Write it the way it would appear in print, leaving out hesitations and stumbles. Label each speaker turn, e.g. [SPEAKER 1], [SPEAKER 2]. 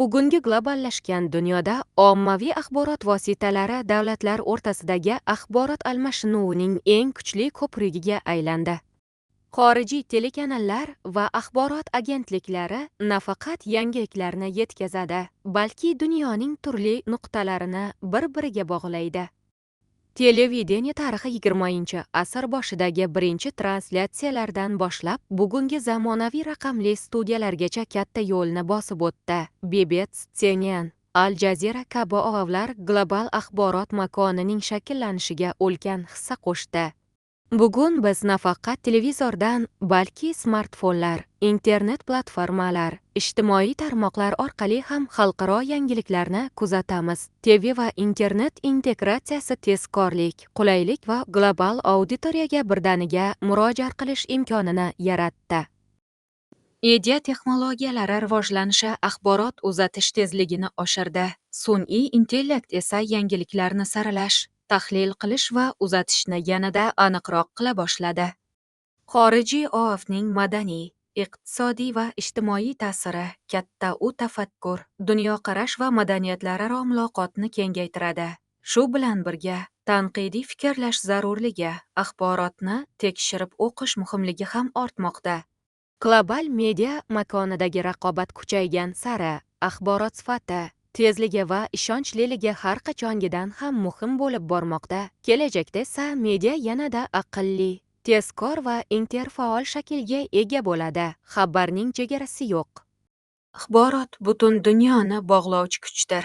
[SPEAKER 1] Bugungi globallashgan dunyoda ommaviy axborot vositalari davlatlar o'rtasidagi axborot almashinuvining eng kuchli ko'prigiga aylandi. Xorijiy telekanallar va axborot agentliklari nafaqat yangiliklarni yetkazadi, balki dunyoning turli nuqtalarini bir-biriga bog'laydi. Televideniye tarixi 20-asr boshidagi birinchi translyatsiyalardan boshlab bugungi zamonaviy raqamli studiyalargacha katta yo'lni bosib o'tdi. BBC, CNN, Al Jazeera kabi OAVlar global axborot makonining shakllanishiga ulkan hissa qo'shdi. Bugun biz nafaqat televizordan, balki smartfonlar, internet platformalar, ijtimoiy tarmoqlar orqali ham xalqaro yangiliklarni kuzatamiz. TV va internet integratsiyasi tezkorlik, qulaylik va global auditoriyaga birdaniga murojaat qilish imkonini yaratdi. Media texnologiyalari rivojlanishi axborot uzatish tezligini oshirdi. Sun'iy intellekt esa yangiliklarni saralash, tahlil qilish va uzatishni yanada aniqroq qila boshladi. Xorijiy OAVning madaniy, iqtisodiy va ijtimoiy ta'siri katta. U tafakkur, dunyoqarash va madaniyatlararo muloqotni kengaytiradi. Shu bilan birga, tanqidiy fikrlash zarurligi, axborotni tekshirib o'qish muhimligi ham ortmoqda. Global media makonidagi raqobat kuchaygan sari axborot sifati, tezligi va ishonchliligi har qachongidan ham muhim bo'lib bormoqda. Kelajakda esa media yanada aqlli, tezkor va interfaol shaklga ega bo'ladi. Xabarning chegarasi yo'q. Axborot butun dunyoni bog'lovchi kuchdir.